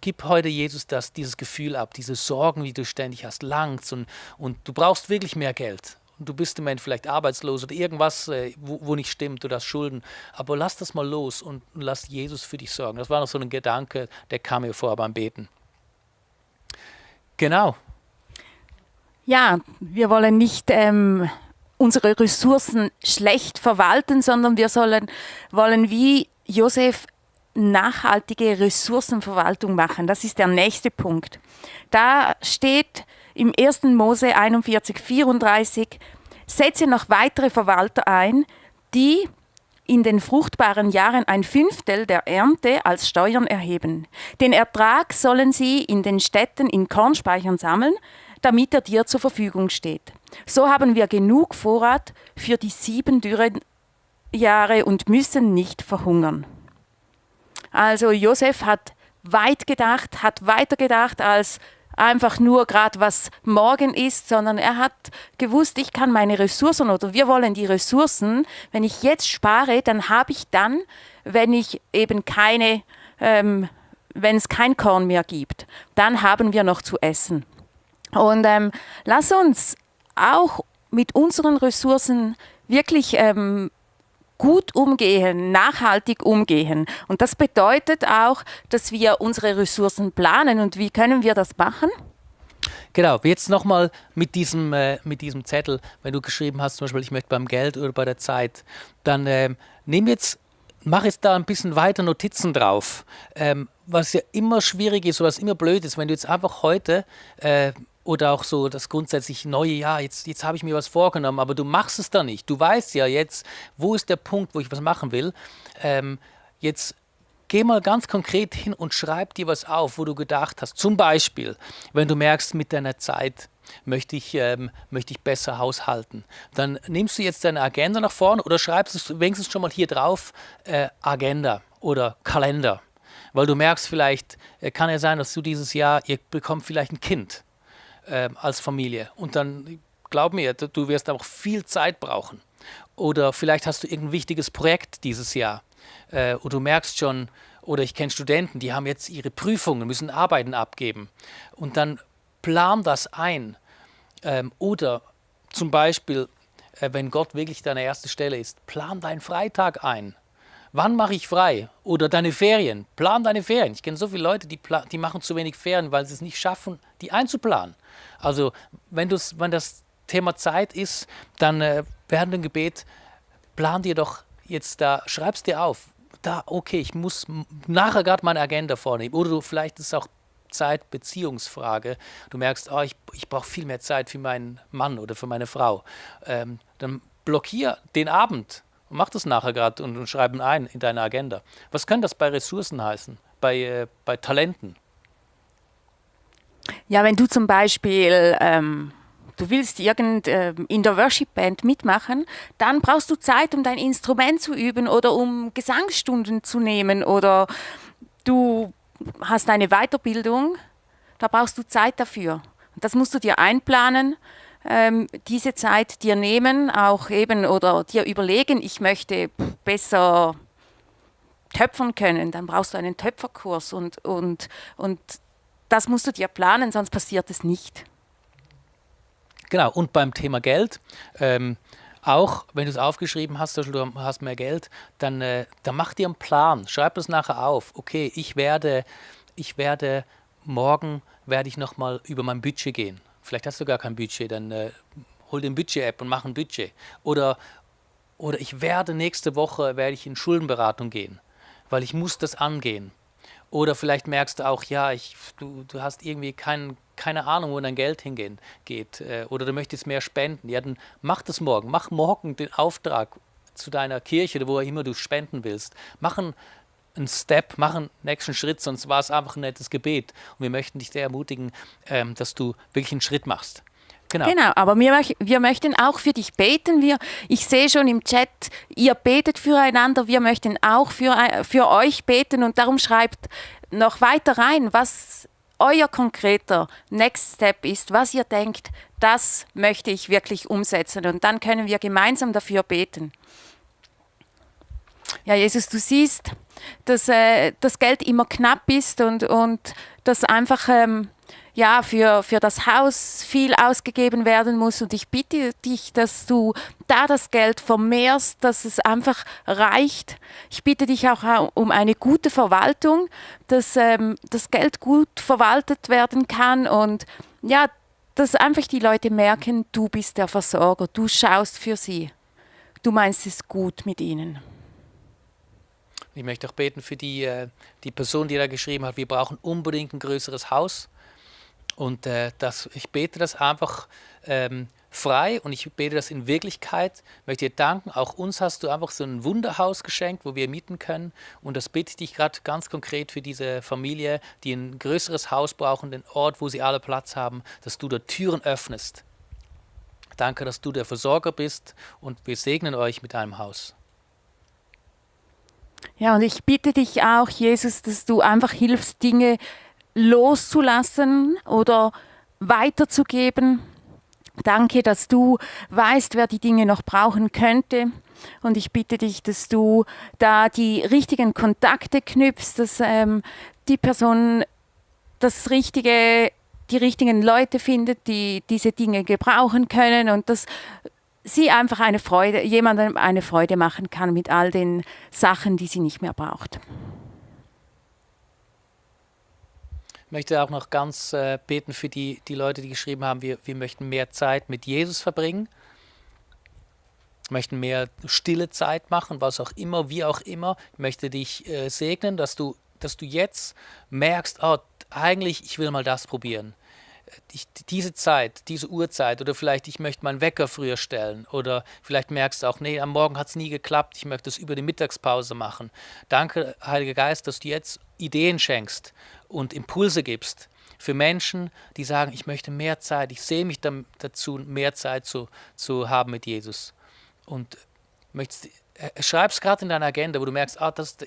gib heute Jesus dieses Gefühl ab, diese Sorgen, die du ständig hast, langst und du brauchst wirklich mehr Geld. Und du bist im Moment vielleicht arbeitslos oder irgendwas, wo nicht stimmt, du hast Schulden, aber lass das mal los und lass Jesus für dich sorgen. Das war noch so ein Gedanke, der kam mir vor beim Beten. Genau. Ja, wir wollen nicht unsere Ressourcen schlecht verwalten, sondern wir wollen wie Josef nachhaltige Ressourcenverwaltung machen. Das ist der nächste Punkt. Da steht im 1. Mose 41,34: Setze noch weitere Verwalter ein, die in den fruchtbaren Jahren 1/5 der Ernte als Steuern erheben. Den Ertrag sollen sie in den Städten in Kornspeichern sammeln, damit er dir zur Verfügung steht. So haben wir genug Vorrat für die 7 Dürrejahre und müssen nicht verhungern. Also Josef hat weit gedacht, hat weiter gedacht als einfach nur gerade was morgen ist, sondern er hat gewusst, ich kann meine Ressourcen oder wir wollen die Ressourcen, wenn ich jetzt spare, dann habe ich dann, wenn ich eben wenn es kein Korn mehr gibt, dann haben wir noch zu essen. Und lass uns auch mit unseren Ressourcen wirklich gut umgehen, nachhaltig umgehen. Und das bedeutet auch, dass wir unsere Ressourcen planen. Und wie können wir das machen? Genau, jetzt nochmal mit diesem Zettel, wenn du geschrieben hast, zum Beispiel, ich möchte beim Geld oder bei der Zeit, dann mach jetzt da ein bisschen weiter Notizen drauf. Was ja immer schwierig ist oder was immer blöd ist, wenn du jetzt einfach heute oder auch so das grundsätzlich neue Jahr, jetzt habe ich mir was vorgenommen, aber du machst es da nicht. Du weißt ja jetzt, wo ist der Punkt, wo ich was machen will. Jetzt geh mal ganz konkret hin und schreib dir was auf, wo du gedacht hast. Zum Beispiel, wenn du merkst, mit deiner Zeit möchte ich besser haushalten. Dann nimmst du jetzt deine Agenda nach vorne oder schreibst es wenigstens schon mal hier drauf, Agenda oder Kalender. Weil du merkst vielleicht, kann ja sein, dass du dieses Jahr, ihr bekommt vielleicht ein Kind als Familie. Und dann, glaub mir, du wirst auch viel Zeit brauchen. Oder vielleicht hast du irgendein wichtiges Projekt dieses Jahr. Oder du merkst schon, oder ich kenne Studenten, die haben jetzt ihre Prüfungen, müssen Arbeiten abgeben. Und dann plan das ein. Oder zum Beispiel, wenn Gott wirklich deine erste Stelle ist, plan deinen Freitag ein. Wann mache ich frei? Oder deine Ferien. Plan deine Ferien. Ich kenne so viele Leute, die machen zu wenig Ferien, weil sie es nicht schaffen, die einzuplanen. Also wenn das Thema Zeit ist, dann während dem Gebet, plan dir doch jetzt da, schreib's dir auf. Da, okay, ich muss nachher gerade meine Agenda vornehmen. Oder vielleicht ist es auch Zeit, Beziehungsfrage. Du merkst, ich brauche viel mehr Zeit für meinen Mann oder für meine Frau. Dann blockier den Abend. Und mach das nachher gerade und schreib ihn ein in deine Agenda. Was kann das bei Ressourcen heißen? Bei Talenten? Ja, wenn du zum Beispiel, du willst in der Worship-Band mitmachen, dann brauchst du Zeit, um dein Instrument zu üben oder um Gesangsstunden zu nehmen oder du hast eine Weiterbildung, da brauchst du Zeit dafür. Und das musst du dir einplanen. Diese Zeit dir nehmen, auch eben oder dir überlegen, ich möchte besser töpfern können, dann brauchst du einen Töpferkurs und das musst du dir planen, sonst passiert es nicht. Genau, und beim Thema Geld, auch wenn du es aufgeschrieben hast, du hast mehr Geld, dann mach dir einen Plan, schreib das nachher auf. Okay, morgen werde ich nochmal über mein Budget gehen. Vielleicht hast du gar kein Budget, dann hol den Budget-App und mach ein Budget. Oder nächste Woche werde ich in Schuldenberatung gehen, weil ich muss das angehen. Oder vielleicht merkst du auch, ja, du hast irgendwie keine Ahnung, wo dein Geld geht. Oder du möchtest mehr spenden. Ja, dann mach das morgen. Mach morgen den Auftrag zu deiner Kirche oder wo immer du spenden willst. Mach einen Step, mach einen nächsten Schritt, sonst war es einfach ein nettes Gebet. Und wir möchten dich sehr ermutigen, dass du wirklich einen Schritt machst. Genau, aber wir möchten auch für dich beten. Ich sehe schon im Chat, ihr betet füreinander. Wir möchten auch für euch beten und darum schreibt noch weiter rein, was euer konkreter Next Step ist, was ihr denkt, das möchte ich wirklich umsetzen. Und dann können wir gemeinsam dafür beten. Ja, Jesus, du siehst, dass das Geld immer knapp ist und dass einfach für das Haus viel ausgegeben werden muss. Und ich bitte dich, dass du da das Geld vermehrst, dass es einfach reicht. Ich bitte dich auch um eine gute Verwaltung, dass das Geld gut verwaltet werden kann und ja, dass einfach die Leute merken, du bist der Versorger, du schaust für sie. Du meinst es gut mit ihnen. Ich möchte auch beten für die Person, die da geschrieben hat, wir brauchen unbedingt ein größeres Haus. Und ich bete das einfach frei und ich bete das in Wirklichkeit. Ich möchte dir danken, auch uns hast du einfach so ein Wunderhaus geschenkt, wo wir mieten können. Und das bitte ich dich gerade ganz konkret für diese Familie, die ein größeres Haus brauchen, den Ort, wo sie alle Platz haben, dass du da Türen öffnest. Danke, dass du der Versorger bist und wir segnen euch mit deinem Haus. Ja, und ich bitte dich auch, Jesus, dass du einfach hilfst, Dinge loszulassen oder weiterzugeben. Danke, dass du weißt, wer die Dinge noch brauchen könnte. Und ich bitte dich, dass du da die richtigen Kontakte knüpfst, dass die Person die richtigen Leute findet, die diese Dinge gebrauchen können und dass sie einfach jemandem eine Freude machen kann mit all den Sachen, die sie nicht mehr braucht. Ich möchte auch noch ganz beten für die Leute, die geschrieben haben, wir möchten mehr Zeit mit Jesus verbringen, möchten mehr stille Zeit machen, was auch immer, wie auch immer. Ich möchte dich segnen, dass du jetzt merkst, eigentlich, ich will mal das probieren. Diese Zeit, diese Uhrzeit oder vielleicht ich möchte meinen Wecker früher stellen oder vielleicht merkst du auch, nee, am Morgen hat es nie geklappt, ich möchte es über die Mittagspause machen. Danke, Heiliger Geist, dass du jetzt Ideen schenkst und Impulse gibst für Menschen, die sagen, ich möchte mehr Zeit, ich sehe mich dazu, mehr Zeit zu haben mit Jesus. Und schreib es gerade in deiner Agenda, wo du merkst,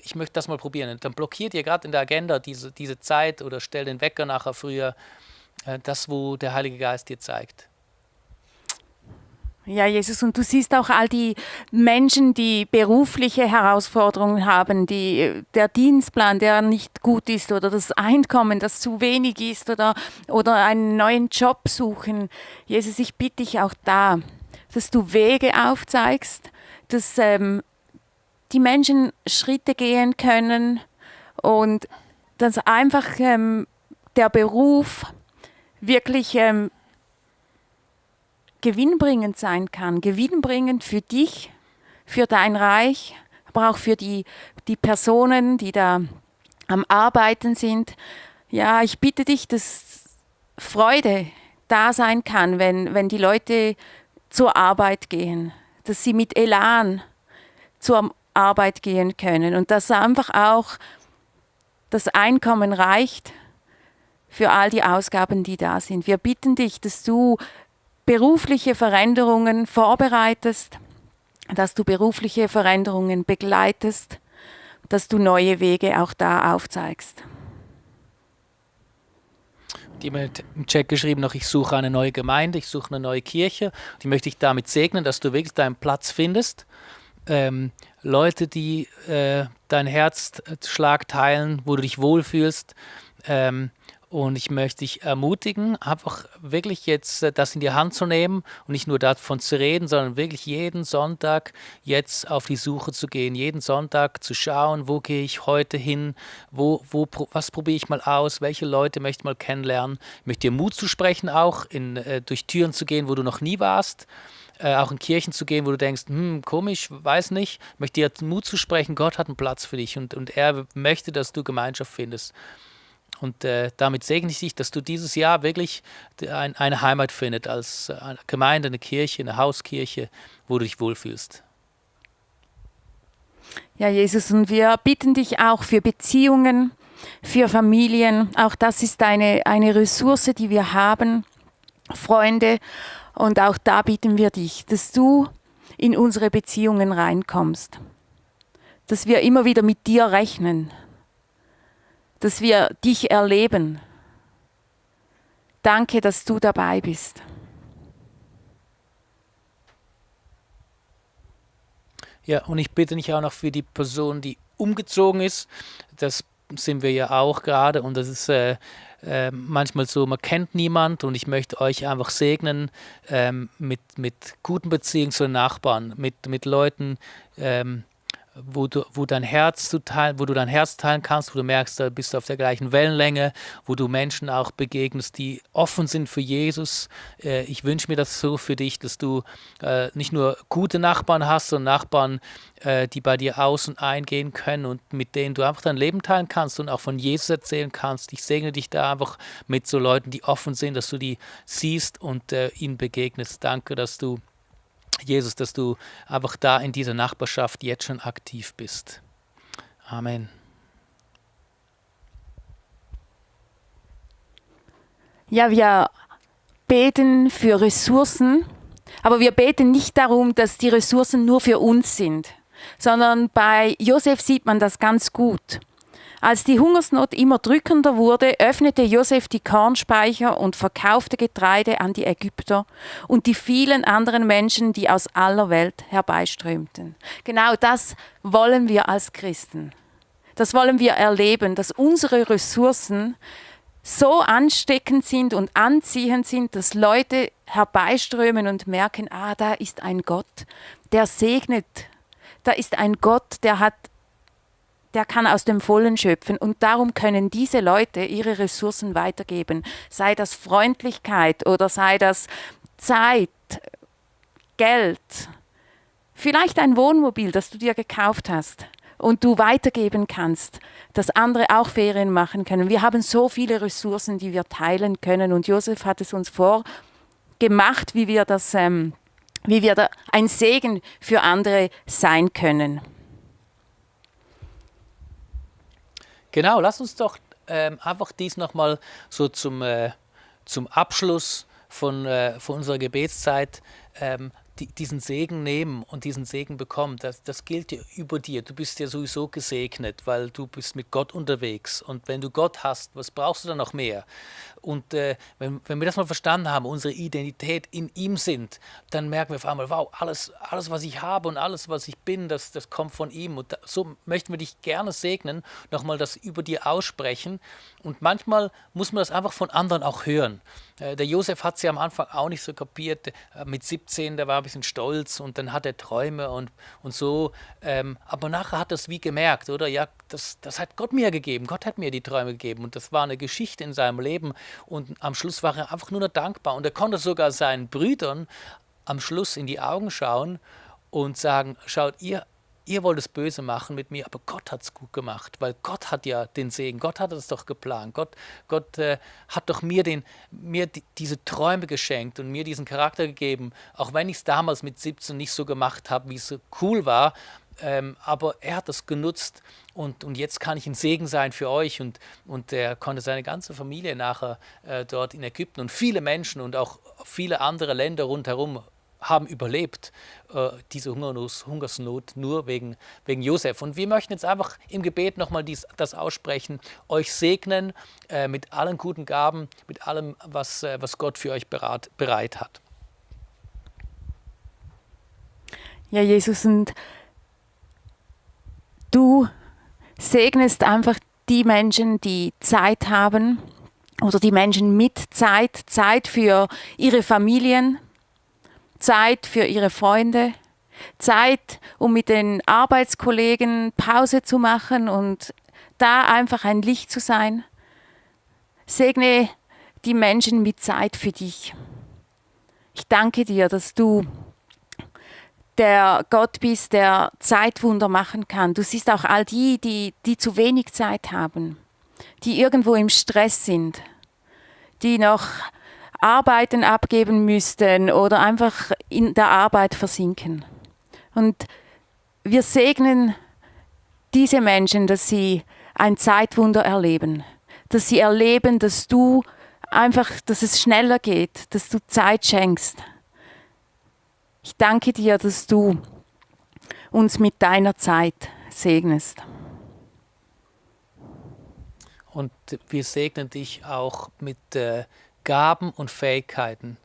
ich möchte das mal probieren. Und dann blockiert dir gerade in der Agenda diese Zeit oder stell den Wecker nachher früher. Das, wo der Heilige Geist dir zeigt. Ja, Jesus, und du siehst auch all die Menschen, die berufliche Herausforderungen haben, der Dienstplan, der nicht gut ist oder das Einkommen, das zu wenig ist oder einen neuen Job suchen. Jesus, ich bitte dich auch da, dass du Wege aufzeigst, dass die Menschen Schritte gehen können und dass einfach der Beruf wirklich gewinnbringend sein kann. Gewinnbringend für dich, für dein Reich, aber auch für die Personen, die da am Arbeiten sind. Ja, ich bitte dich, dass Freude da sein kann, wenn die Leute zur Arbeit gehen, dass sie mit Elan zur Arbeit gehen können und dass einfach auch das Einkommen reicht für all die Ausgaben, die da sind. Wir bitten dich, dass du berufliche Veränderungen vorbereitest, dass du berufliche Veränderungen begleitest, dass du neue Wege auch da aufzeigst. Jemand hat im Chat geschrieben noch, ich suche eine neue Gemeinde, ich suche eine neue Kirche. Die möchte ich damit segnen, dass du wirklich deinen Platz findest Leute, die dein Herzschlag teilen, wo du dich wohlfühlst. Und ich möchte dich ermutigen, einfach wirklich jetzt das in die Hand zu nehmen und nicht nur davon zu reden, sondern wirklich jeden Sonntag jetzt auf die Suche zu gehen, jeden Sonntag zu schauen, wo gehe ich heute hin, was probiere ich mal aus, welche Leute möchte ich mal kennenlernen. Ich möchte dir Mut zusprechen, auch durch Türen zu gehen, wo du noch nie warst. Auch in Kirchen zu gehen, wo du denkst, komisch, weiß nicht, ich möchte dir Mut zusprechen, Gott hat einen Platz für dich und er möchte, dass du Gemeinschaft findest. Und damit segne ich dich, dass du dieses Jahr wirklich eine Heimat findest, als eine Gemeinde, eine Kirche, eine Hauskirche, wo du dich wohlfühlst. Ja, Jesus, und wir bitten dich auch für Beziehungen, für Familien. Auch das ist eine Ressource, die wir haben, Freunde. Und auch da bitten wir dich, dass du in unsere Beziehungen reinkommst. Dass wir immer wieder mit dir rechnen. Dass wir dich erleben. Danke, dass du dabei bist. Ja, und ich bitte dich auch noch für die Person, die umgezogen ist. Das sind wir ja auch gerade und das ist manchmal so, man kennt niemand und ich möchte euch einfach segnen mit guten Beziehungen zu den Nachbarn, mit Leuten, wo du dein Herz teilen kannst, wo du merkst, da bist du auf der gleichen Wellenlänge, wo du Menschen auch begegnest, die offen sind für Jesus. Ich wünsche mir das so für dich, dass du nicht nur gute Nachbarn hast, sondern Nachbarn, die bei dir aus- und eingehen können und mit denen du einfach dein Leben teilen kannst und auch von Jesus erzählen kannst. Ich segne dich da einfach mit so Leuten, die offen sind, dass du die siehst und ihnen begegnest. Danke, dass du Jesus, dass du einfach da in dieser Nachbarschaft jetzt schon aktiv bist. Amen. Ja, wir beten für Ressourcen, aber wir beten nicht darum, dass die Ressourcen nur für uns sind, sondern bei Josef sieht man das ganz gut. Als die Hungersnot immer drückender wurde, öffnete Josef die Kornspeicher und verkaufte Getreide an die Ägypter und die vielen anderen Menschen, die aus aller Welt herbeiströmten. Genau das wollen wir als Christen. Das wollen wir erleben, dass unsere Ressourcen so ansteckend sind und anziehend sind, dass Leute herbeiströmen und merken, da ist ein Gott, der segnet. Da ist ein Gott, der kann aus dem Vollen schöpfen und darum können diese Leute ihre Ressourcen weitergeben. Sei das Freundlichkeit oder sei das Zeit, Geld, vielleicht ein Wohnmobil, das du dir gekauft hast und du weitergeben kannst, dass andere auch Ferien machen können. Wir haben so viele Ressourcen, die wir teilen können und Josef hat es uns vorgemacht, wie wir da ein Segen für andere sein können. Genau, lass uns doch einfach dies nochmal so zum Abschluss von unserer Gebetszeit diesen Segen nehmen und diesen Segen bekommen. Das gilt ja über dir. Du bist ja sowieso gesegnet, weil du bist mit Gott unterwegs. Und wenn du Gott hast, was brauchst du dann noch mehr? Und wenn wir das mal verstanden haben, unsere Identität in ihm sind, dann merken wir auf einmal, wow, alles, was ich habe und alles, was ich bin, das kommt von ihm. Und so möchten wir dich gerne segnen, nochmal das über dir aussprechen. Und manchmal muss man das einfach von anderen auch hören. Der Josef hat es ja am Anfang auch nicht so kapiert. Mit 17, der war ein bisschen stolz und dann hat er Träume und so. Aber nachher hat er es wie gemerkt, oder? Ja, das hat Gott mir gegeben. Gott hat mir die Träume gegeben. Und das war eine Geschichte in seinem Leben. Und am Schluss war er einfach nur noch dankbar. Und er konnte sogar seinen Brüdern am Schluss in die Augen schauen und sagen, schaut, ihr wollt es böse machen mit mir, aber Gott hat es gut gemacht, weil Gott hat ja den Segen, Gott hat es doch geplant, Gott hat doch mir diese Träume geschenkt und mir diesen Charakter gegeben, auch wenn ich es damals mit 17 nicht so gemacht habe, wie es so cool war, aber er hat das genutzt und jetzt kann ich ein Segen sein für euch und er konnte seine ganze Familie nachher dort in Ägypten und viele Menschen und auch viele andere Länder rundherum haben überlebt, diese Hungersnot nur wegen Josef. Und wir möchten jetzt einfach im Gebet nochmal das aussprechen, euch segnen mit allen guten Gaben, mit allem, was Gott für euch bereit hat. Ja, Jesus, und Du segnest einfach die Menschen, die Zeit haben oder die Menschen mit Zeit, Zeit für ihre Familien, Zeit für ihre Freunde, Zeit, um mit den Arbeitskollegen Pause zu machen und da einfach ein Licht zu sein. Segne die Menschen mit Zeit für dich. Ich danke dir, dass du der Gott bist, der Zeitwunder machen kann. Du siehst auch all die zu wenig Zeit haben, die irgendwo im Stress sind, die noch Arbeiten abgeben müssten oder einfach in der Arbeit versinken. Und wir segnen diese Menschen, dass sie ein Zeitwunder erleben, dass sie erleben, dass es schneller geht, dass du Zeit schenkst. Ich danke dir, dass du uns mit deiner Zeit segnest. Und wir segnen dich auch mit Gaben und Fähigkeiten.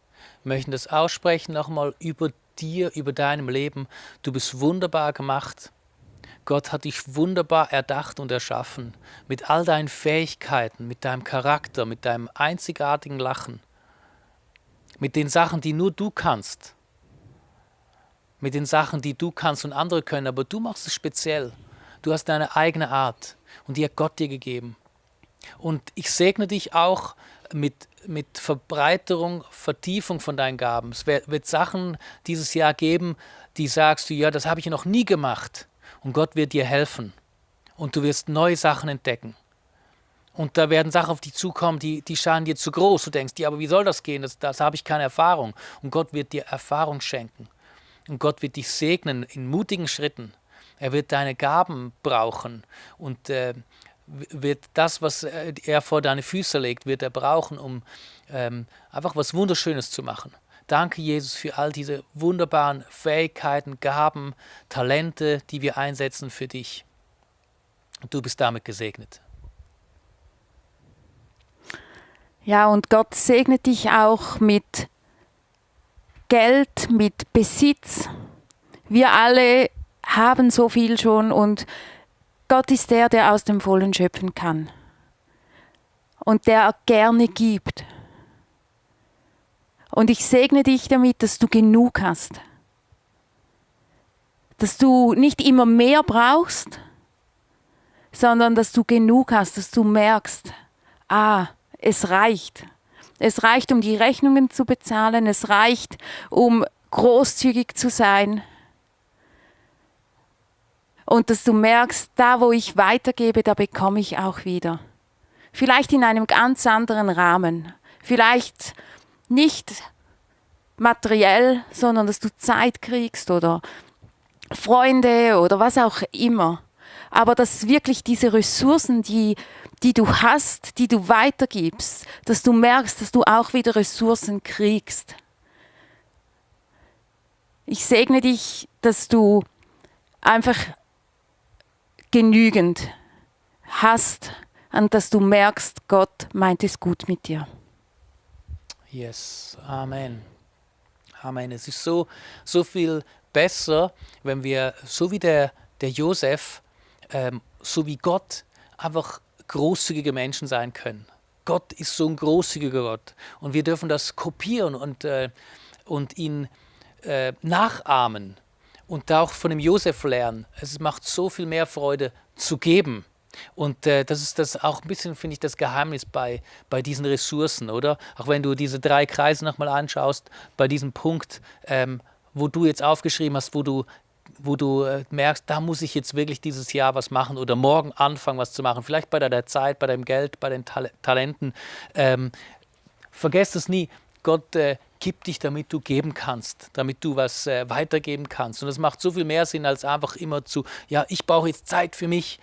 Wir möchten das aussprechen nochmal über dir, über deinem Leben. Du bist wunderbar gemacht. Gott hat dich wunderbar erdacht und erschaffen. Mit all deinen Fähigkeiten, mit deinem Charakter, mit deinem einzigartigen Lachen. Mit den Sachen, die nur du kannst. Mit den Sachen, die du kannst und andere können, aber du machst es speziell. Du hast deine eigene Art und die hat Gott dir gegeben. Und ich segne dich auch mit Verbreiterung, Vertiefung von deinen Gaben. Es wird Sachen dieses Jahr geben, die sagst du, ja, das habe ich noch nie gemacht. Und Gott wird dir helfen. Und du wirst neue Sachen entdecken. Und da werden Sachen auf dich zukommen, die scheinen dir zu groß. Du denkst, ja, aber wie soll das gehen? Das habe ich keine Erfahrung. Und Gott wird dir Erfahrung schenken. Und Gott wird dich segnen in mutigen Schritten. Er wird deine Gaben brauchen und wird das, was er vor deine Füße legt, wird er brauchen, um einfach was Wunderschönes zu machen. Danke, Jesus, für all diese wunderbaren Fähigkeiten, Gaben, Talente, die wir einsetzen für dich. Und du bist damit gesegnet. Ja, und Gott segnet dich auch mit Geld, mit Besitz. Wir alle haben so viel schon und Gott ist der aus dem Vollen schöpfen kann und der gerne gibt. Und ich segne dich damit, dass du genug hast. Dass du nicht immer mehr brauchst, sondern dass du genug hast, dass du merkst, es reicht. Es reicht, um die Rechnungen zu bezahlen, es reicht, um großzügig zu sein. Und dass du merkst, da wo ich weitergebe, da bekomme ich auch wieder. Vielleicht in einem ganz anderen Rahmen. Vielleicht nicht materiell, sondern dass du Zeit kriegst oder Freunde oder was auch immer. Aber dass wirklich diese Ressourcen, die du hast, die du weitergibst, dass du merkst, dass du auch wieder Ressourcen kriegst. Ich segne dich, dass du einfach genügend hast und dass du merkst, Gott meint es gut mit dir. Yes, Amen. Amen. Es ist so viel besser, wenn wir, so wie der Josef, so wie Gott, einfach großzügige Menschen sein können. Gott ist so ein großzügiger Gott und wir dürfen das kopieren und ihn nachahmen und auch von dem Josef lernen. Es macht so viel mehr Freude zu geben. Und das ist das auch ein bisschen, finde ich, das Geheimnis bei diesen Ressourcen, oder? Auch wenn du diese 3 Kreise nochmal anschaust, bei diesem Punkt, wo du jetzt aufgeschrieben hast, wo du merkst, da muss ich jetzt wirklich dieses Jahr was machen oder morgen anfangen, was zu machen. Vielleicht bei der Zeit, bei deinem Geld, bei den Talenten. Vergesst es nie, Gott gibt dich, damit du geben kannst, damit du was weitergeben kannst. Und das macht so viel mehr Sinn, als einfach immer ich brauche jetzt Zeit für mich.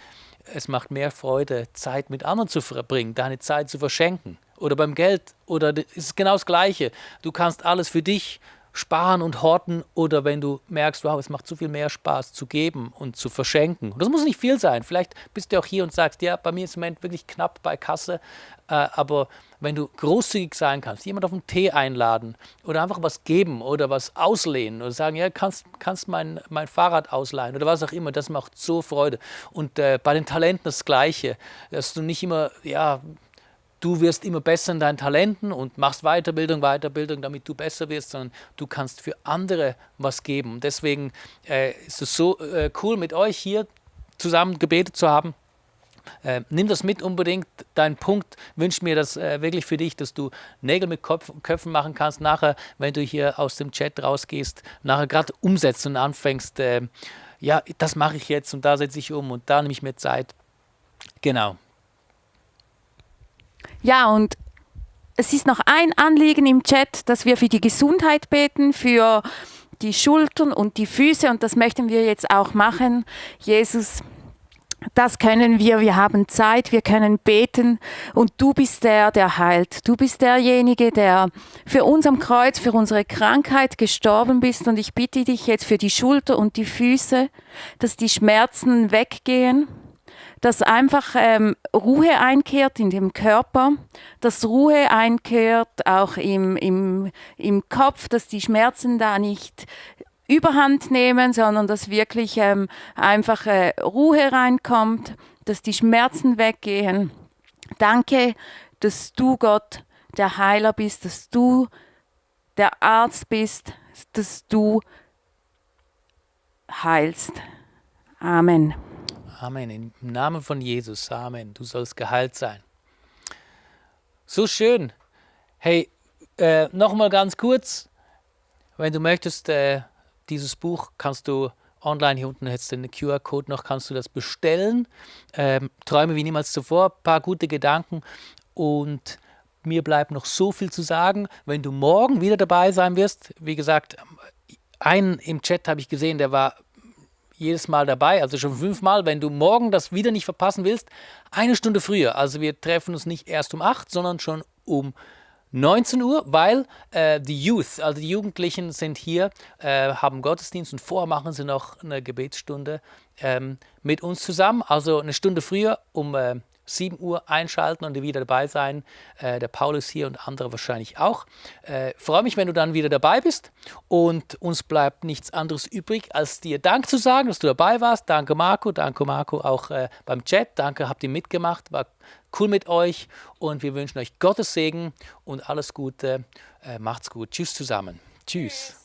Es macht mehr Freude, Zeit mit anderen zu verbringen, deine Zeit zu verschenken. Oder beim Geld, oder es ist genau das Gleiche. Du kannst alles für dich sparen und horten, oder wenn du merkst, wow, es macht so viel mehr Spaß zu geben und zu verschenken. Und das muss nicht viel sein. Vielleicht bist du auch hier und sagst, ja, bei mir ist im Moment wirklich knapp bei Kasse, aber wenn du großzügig sein kannst, jemand auf einen Tee einladen oder einfach was geben oder was auslehnen oder sagen, ja, kannst mein Fahrrad ausleihen oder was auch immer, das macht so Freude. Und bei den Talenten das Gleiche, dass du nicht immer, ja, du wirst immer besser in deinen Talenten und machst Weiterbildung, damit du besser wirst, sondern du kannst für andere was geben. Und deswegen ist es so cool, mit euch hier zusammen gebetet zu haben. Nimm das mit unbedingt. Dein Punkt wünscht mir das wirklich für dich, dass du Nägel mit Köpfen machen kannst. Nachher, wenn du hier aus dem Chat rausgehst, nachher gerade umsetzt und anfängst, ja, das mache ich jetzt und da setze ich um und da nehme ich mir Zeit. Genau. Ja, und es ist noch ein Anliegen im Chat, dass wir für die Gesundheit beten, für die Schultern und die Füße. Und das möchten wir jetzt auch machen. Jesus, das können wir. Wir haben Zeit, wir können beten. Und du bist der heilt. Du bist derjenige, der für uns am Kreuz, für unsere Krankheit gestorben bist. Und ich bitte dich jetzt für die Schulter und die Füße, dass die Schmerzen weggehen. Dass einfach Ruhe einkehrt in dem Körper, dass Ruhe einkehrt auch im Kopf, dass die Schmerzen da nicht Überhand nehmen, sondern dass wirklich einfach Ruhe reinkommt, dass die Schmerzen weggehen. Danke, dass du Gott der Heiler bist, dass du der Arzt bist, dass du heilst. Amen. Amen. Im Namen von Jesus. Amen. Du sollst geheilt sein. So schön. Hey, nochmal ganz kurz. Wenn du möchtest, dieses Buch kannst du online, hier unten hättest du den QR-Code noch, kannst du das bestellen. Träume wie niemals zuvor, ein paar gute Gedanken. Und mir bleibt noch so viel zu sagen. Wenn du morgen wieder dabei sein wirst, wie gesagt, einen im Chat habe ich gesehen, der war jedes Mal dabei, also schon 5 Mal. Wenn du morgen das wieder nicht verpassen willst, 1 Stunde früher. Also wir treffen uns nicht erst um 8, sondern schon um 19 Uhr, weil die Youth, also die Jugendlichen sind hier, haben Gottesdienst und vorher machen sie noch eine Gebetsstunde mit uns zusammen. Also 1 Stunde früher um 7 Uhr einschalten und wieder dabei sein. Der Paul ist hier und andere wahrscheinlich auch. Freue mich, wenn du dann wieder dabei bist und uns bleibt nichts anderes übrig, als dir Dank zu sagen, dass du dabei warst. Danke Marco auch beim Chat. Danke, habt ihr mitgemacht, war cool mit euch und wir wünschen euch Gottes Segen und alles Gute. Macht's gut. Tschüss zusammen. Tschüss.